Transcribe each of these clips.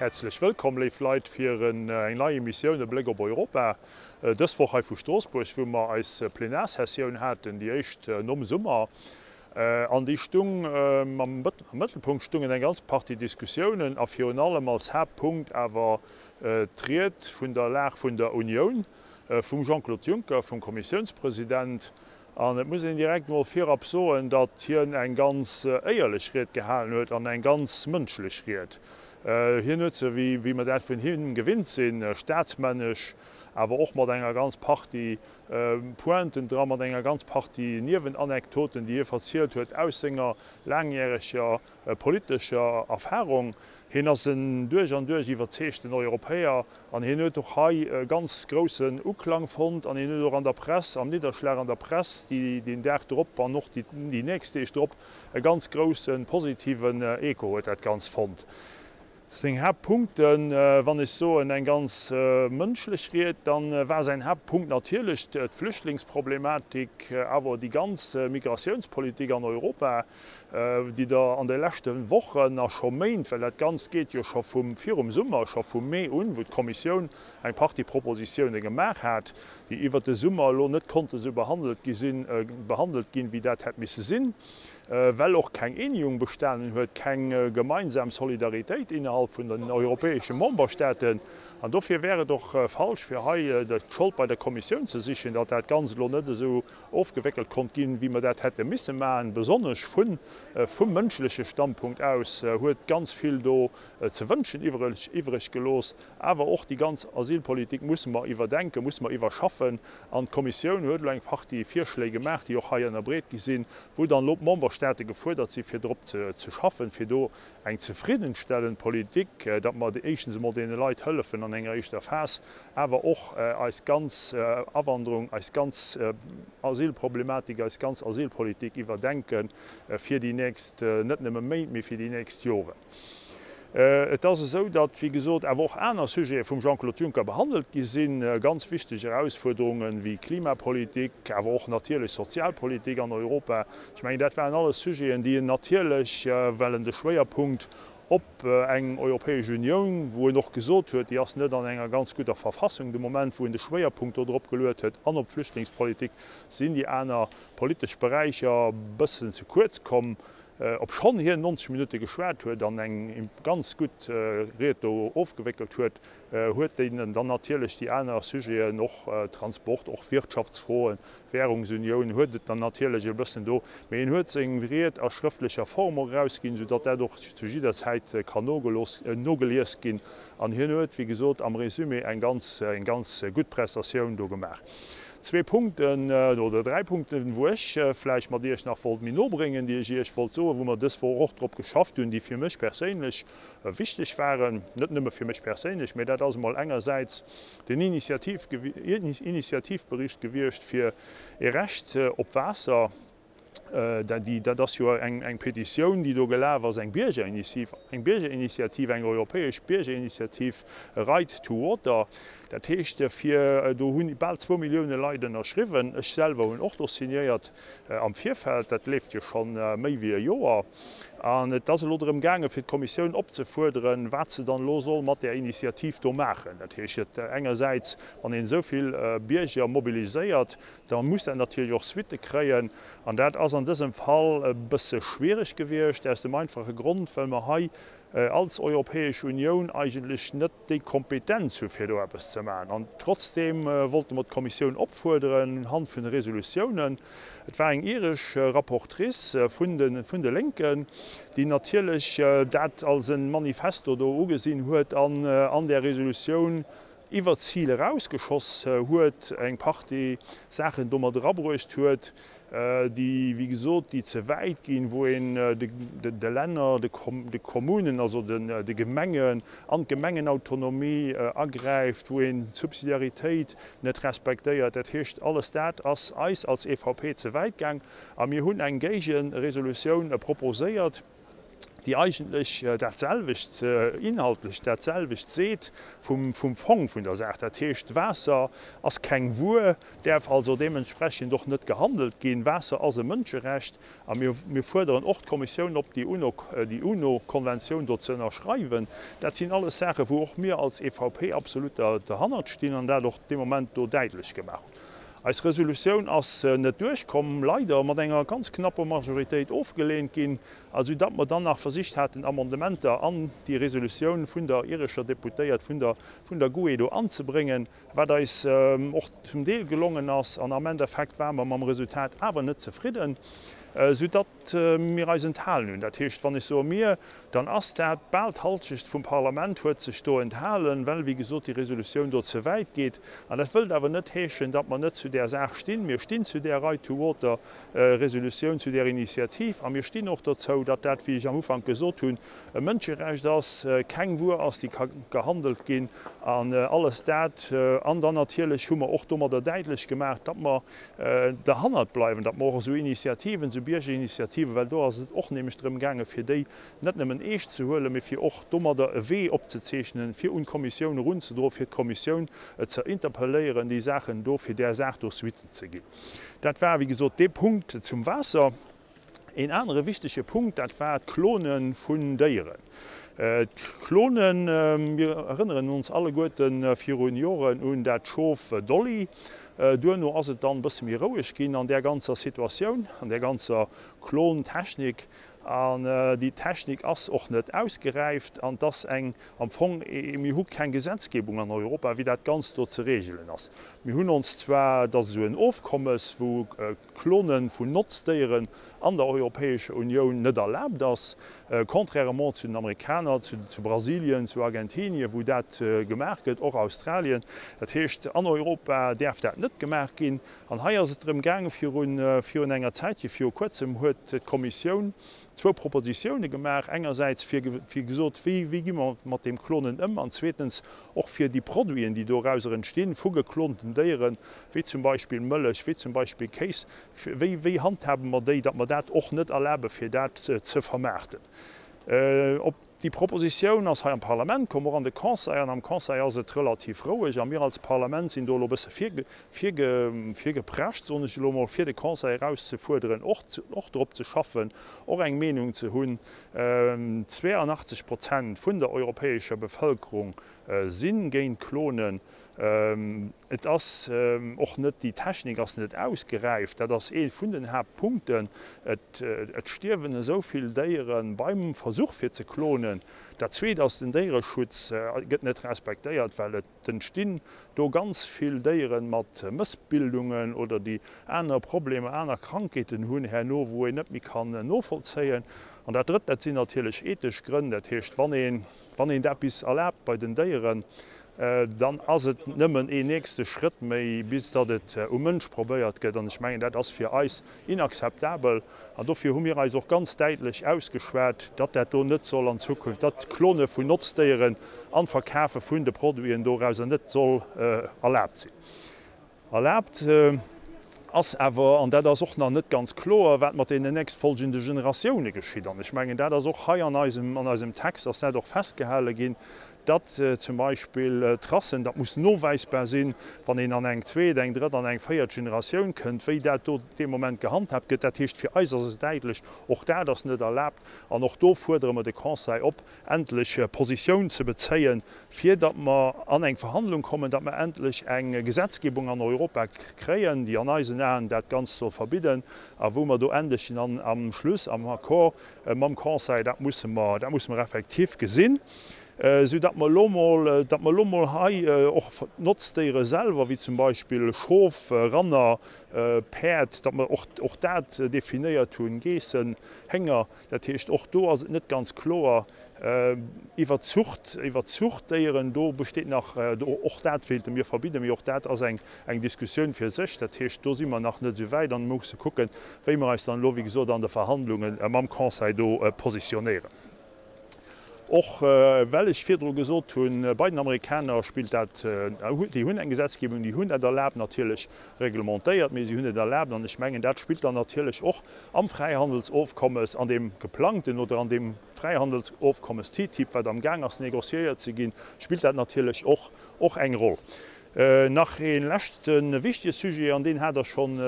Häerzlech wëllkomm, léif Leit, fir eng nei Emissioun E Bléck op Europa. Dës Woch hei vu Stroossbuerg, wou mer eis Plenarsessioun haten, déi éischt nom Summer. An déi stung am Mëttelpunkt stungen eng ganz Partie Diskussiounen a virun allem als Haaptpunkt awer d'Ried vun der Lag vun der Unioun vum Jean-Claude Juncker, vum Kommissiounspresident. An et muss een direkt emol virab soen, datt hien eng ganz éierlech Ried gehalen huet an eng ganz mënschlech Ried. Hien huet se, wéi mer dat vun him gewinnt sinn, staatsmännesch, awer och mat enger ganz Partie Pointen dran, mat enger ganz Partie Niewenanektoten, déi hie verzielt huet aus senger laangjäreger politescher Erfahrung. Hien ass en duerch an duerch iwwerzeegten Europäer an hien huet och hei e ganz groussen Uklang fonnt an hien huet och an der Press, am Nidderschlag an der Press, déi deen Dag drop an och déi nächst Deeg drop, e ganz grousse positiven Echo huet dat Ganzt fonnt. Seng Haaptpunkten, Wann ech soen eng ganz mënschlech Ried, da war säin Haaptpunkt natierlech d'Flüchtlingsproblematik, awer déi ganz Migratiounspolitik an Europa, déi Der an de leschte Wochen a scho Méint, well dat Ganzt geet jo scho vum virum Summer, scho vum Mee un, wou d'Kommissioun eng Partie Propositione gemaach hat, déi iwwert de Summer elo net konnte sou behandelt gi sinn, behandelt ginn, wéi dat hätt misse sinn. Well och keng Eenegung bestanen huet, keng gemeinsam Solidaritéit innerhalb vun den europäesche Memberstaaten. An dofir wär et och falsch, fir hei d'Schold bei der Kommissioun ze sichen, datt dat Ganzt elo net esou ofgewéckelt konnt ginn, wéi mer dat hätte misse maachen. Besonnesch vun vum mënschleche Standpunkt aus huet ganz vill do ze wënschen iwwreg gelooss. Awer och déi ganz Asylpolitik musse mer iwwerdenken, musse mer iwwerschaffen. An d'Kommissioun huet elo eng Partie Virschléi gemaach, déi och hei ënnerbreet gi sinn, wou dann elo d'Memberstaate gefuerdert sinn, fir drop ze schaffen, fir do eng zefriddenstellend Politik, datt mer éischtens emol deene Leit hëllefen an enger éischter Phas, awer och eis ganz Awanderung, eis ganz Asylproblematik, eis ganz Asylpolitik iwwerdenke fir déi nächst net nëmme Méint, mee fir déi nächst Joren. Et ass esou, datt, wéi gesot, awer och aner Sujete vum Jean-Claude Juncker behandelt gi sinn, ganz wichteg Erausfuerderunge wéi Klimapolitik, awer och natierlech Sozialpolitik an Europa. Ech mengen, dat waren alles Sujeten, déi en natierlech, well en de Schwéierpunkt op eng Europäesch Unioun, wou en och gesot huet, déi ass net an enger ganz gudder Verfassung de Moment, wou en de Schwéierpunkt do drop geluet huet, an op d'Flüchtlingspolitik, sinn déi aner politesch Beräicher e bëssen ze kuerz komm. Obschonn hien 90 Minutte geschwat huet an eng ganz gutt Ried do ofgewéckelt huet, huet en dann natierlech déi aner Sujeten, och Transport, och Wirtschaftsfroen, Währungsunioun, huet et dann natierlech e bëssen do, mee en huet seng Ried a schrëftlecher Form och erausginn, soudatt dat och zu jidder Zäit kann nogelies ginn. An hien huet, wéi gesot, am Résumé eng ganz, eng ganz gutt Prestatioun do gemaach. Zwee Punkten oder dräi Punkten, wou ech vläicht mat Iech nach wollt méi no bréngen, déi ech Iech wollt soen, wou mer dës Woch och drop geschafft hunn, déi fir mech perséinlech wichteg waren, net nëmme fir mech perséinlech, mä dat ass emol engersäits den Initiativbericht gewiescht fir e Recht op Waasser. Dat ass jo eng Petitioun, déi do gelaf ass, eng Biergerinitiativ, eng Biergerinitiativ, eng europäesch Biergerinitiativ, Right to Water. Dat heescht, fir, do hu bal zwou Millioune Leit ënnerschriwwen. Ech selwer hunn och do signéiert am Virfeld. Dat leeft jo scho méi wéi e Joer. An et ass elo drëm gaangen, fir d'Kommissioun opzefuerderen, wat se dann elo soll mat där Initiativ do maachen. Dat heescht engersäits, wann een esou vill Bierger mobiliséiert, Da muss dat natierlech och Suitte kréien. An dat ass an dësem Fall e bësse schwierig gewiescht, aus dem einfache Grond, well mer hei als Europäesch Unioun eigentlech net déi Kompetenz hu fir do eppes ze maachen. An trotzdeem wollte mer d'Kommissioun opfuerderen unhand vun de Resolutiounen, et war eng iresch Rapportrice vun de vun de Lénken, déi natierlech dat als e Manifesto do ugesinn huet an an där Resolutioun iwwer d'Zil erausgeschoss huet, eng Partie Saachen do mat erabruecht huet, déi, wéi gesot, déi ze wäit ginn, wou een de Länner, de Kommunen, also de Gemengen an d'Gemengenautonomie agräift, wou een d'Subsidiaritéit net respektéiert. Dat heescht, alles dat ass eis als EVP ze wäit gaang a mir hunn eng Géigeresolutioun proposéiert. déi eigentlech dat selwecht, inhaltlech dat selwecht seet vum Fong vun der Saach. Dat heescht, Waasser ass keng Wuer, däerf also deementsprechend och net gehandelt ginn. Waasser ass e Mënscherecht a mir fuerderen och d'Kommissioun op, déi UNO-Konventioun do ze ënnerschreiwen. Dat sinn alles Saachen, wou och mir als EVP absolut derhannert stinn an dat och dee Moment do däitlech gemaach hunn. Eis Resolutioun ass net duerchkomm, leider mat enger ganz knapper Majoritéit ofgeleent ginn, a sou datt mer dann nach versicht haten Amendementer an déi Resolutioun vun der irescher Deputéiert vun der vun der GUE do anzebréngen, wat eis och zum Deel gelongen ass. An am Endeffekt ware mer mam Resultat awer net zefridden, sou datt mir eis enthalen hunn. Dat heescht, wann ech soe mir, dann ass dat bal d'Halschecht vum Parlament huet sech do enthalen, well, wéi gesot, déi Resolutioun do ze wäit geet. An dat wëllt awer net heeschen, datt mer net zu där Saach stinn. Mir stinn zu där Right-to-Water-Resolutioun, zu där Initiativ. A mir stinn och dozou, datt dat, wéi ech am Ufank gesot hunn, e Mënscherecht ass, keng Wuer ass, déi ka gehandelt ginn an alles dat. An dann natierlech hu mer och domadder däitlech gemaach, datt mer derhannert bleiwen, datt mer och esou Initiativen, esou Biergerinitiativen, well do ass et och nämlech drëm gaangen, fir déi net nëmmen eescht ze huelen, mee fir och domadder e Wee opzezeechnen, fir un d'Kommissioun erunzedroen, fir d'Kommissioun ze interpelléieren, déi Saachen do, fir där Saach do Suitten ze ginn. Dat war, wéi gesot, dee Punkt zum Waasser. Een anere wichtege Punkt, dat war d'Klone vun Déieren. D'Klonen, mir erënneren ons alleguerten virun Joren un dat Schof Dolly. Duerno ass et dann e bësse méi roueg ginn an där ganzer Situatioun, an där ganzer Klontechnik. An déi Technik ass och net ausgeräift an et ass eng, am Fong, mir hu keng Gesetzgebung an Europa, wéi dat Ganzt do ze regelen ass. Mir hunn ons zwar, et ass esou en Ofkommes, wou Klone vun Notzdéieren an der Europäescher Unioun net erlaabt ass, contrairement zu den Amerikaner, zu Brasilien, zu Argentinien, wou dat gemaach gëtt, och Australien. Dat heescht, an Europa däerf dat net gemaach ginn. An hei ass et drëm gaangen, virun, virun enger Zäitche, viru Kuerzem huet d'Kommissioun zwou Propositioune gemaach, engersäits fir, fir gesot, wéi, wéi gi mer mat deem Klonen ëm, an zweetens och fir déi Produiten, déi dorauser entstinn, vu geklonten Déieren, wéi zum Beispill Mëllech, wéi zum Beispill Kéis, wéi, wéi handhabe mer déi, datt mer dat och net erlabe fir dat ze vermaarten. Op déi Propositioun ass hei am Parlament komm, och an de Conseil, an am Conseil ass et relativ roueg a mir als Parlament sinn do elo e bësse virge, virge, virgeprescht, soen ech elo emol, fir de Conseil erauszefuerderen, och, och drop ze schaffen, och eng Meenung ze hunn. 82 Prozent vun der europäescher Bevëlkerung si géint Klonen. Et ass och net, déi Technik ass net ausgeräift, dat ass ee vun den Haaptpunkten. Et stierwen esou vill Déiere beim Versuch fir ze klonen. Dat Zweet ass, den Déiereschutz gëtt net respektéiert, well et entstinn do ganz vill Déiere mat Mëssbildungen oder déi aner Problemer, aner Krankheeten hunn herno, wou een net méi kann novollzéien. An dat Drëtt, dat sinn natierlech ethesch Grënn. Dat heescht, wann een, wann een eppes erlaabt bei den Déieren, dann ass et nëmmen een nächste Schrëtt méi, bis datt et um Mënsch probéiert gëtt. An ech mengen, dat ass fir eis inakzeptabel. An dofir hu mir eis och ganz däitlech ausgeschwat, datt dat do net soll an Zukunft, datt d'Klone vun Notzdéieren an d'Verkafe vun de Produiten dorauser net soll erlaabt sinn. Erlaabt ass awer, an dat ass och nach net ganz kloer, wat mat deenen nächstfolgende Generatioune geschitt. An ech mengen, dat ass och hei an eisem, an eisem Text ass dat och festgehale ginn, datt zum Beispill Tracen, dat muss nowäisbar sinn, wann een an eng zweet, eng drëtt an eng véiert Generatioun kënnt, wéi dat do dee Moment gehandhaabt gëtt. Dat heescht, fir eis ass et däitlech, och dat ass net erlaabt. An och do fuerdere mer de Conseil op, endlech Positioun ze bezéien, fir datt mer an eng Verhandlung kommen, datt mer endlech eng Gesetzgebung an Europa kréien, déi an eisen Aen dat Ganzt soll verbidden a wou mer do endlech dann am Schluss am Accord mam Conseil, dat musse mer, dat musse mer effektiv gesinn, sou datt mer elo mol, datt mer elo mol hei och d'Notzdéiere selwer, wéi zum Beispill Schof, Ranner, Päerd, datt mer och, och dat definéiert hunn, Geessen, Hénger, Dat heescht, och do ass et net ganz kloer iwwert d'Zucht, iwwert d'Zuchtdéieren. Do besteet nach, och dat wéilte mir verbidden, mee och dat ass eng Diskussioun fir sech. Dat heescht, do si mer nach net esou wäit an musse kucken, wéi mer eis dann elo, wéi gesot, an de Verhandlunge mam Conseil do positionéieren. Och well ech virdru gesot hunn, bei den Amerikaner spillt dat, déi hunn eng Gesetzgebung, déi hunn dat erlaabt, natierlech reglementéiert, mee si hunn et erlaabt. An ech mengen, dat spillt dann natierlech och am Fräihandelsofkommes, an deem geplangten oder an deem Fräihandelsofkommes TTIP, wat amgaang ass négociéiert ze ginn, spillt dat natierlech och och eng Roll. Nach ee leschte wichtege Sujet, an deen hat Der schonn,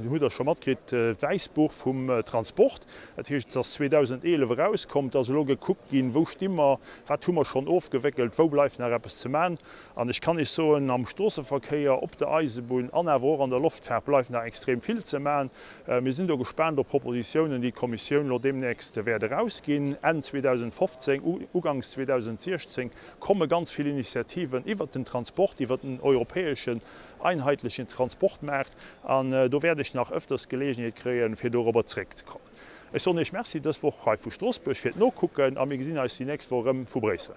hutt Der scho matkritt, d'Wäissbuch vum Transport. Dat heescht, et ass 2011 erauskomm, et ass elo gekuckt ginn, wou sti mer, wat hu mer schonn ofgewéckelt, wou bleift nach eppes ze man. An ech kann Iech soen, am Stroosseverkéier, op der Eisebunn an awer och an der Loftfaart bleift nach extrem vill ze man. Mir sinn do gespaant op Propositiounen, déi d'Kommissioun elo deemnächst wäert erausginn. Enn 2015, uganks 2016 komme ganz vill Initiativen iwwert den Transport, iwwert den europäeschen einheitlechen Transportmaart, an do wäert ech nach öfters Geleegenheet kréien, fir dorobber zréckzekommen. Ech soen Iech Merci dës Woch hei vu Stroossbuerg fir d'Nokucken a mir gesinn eis déi nächst Woch erëm vu Bréissel.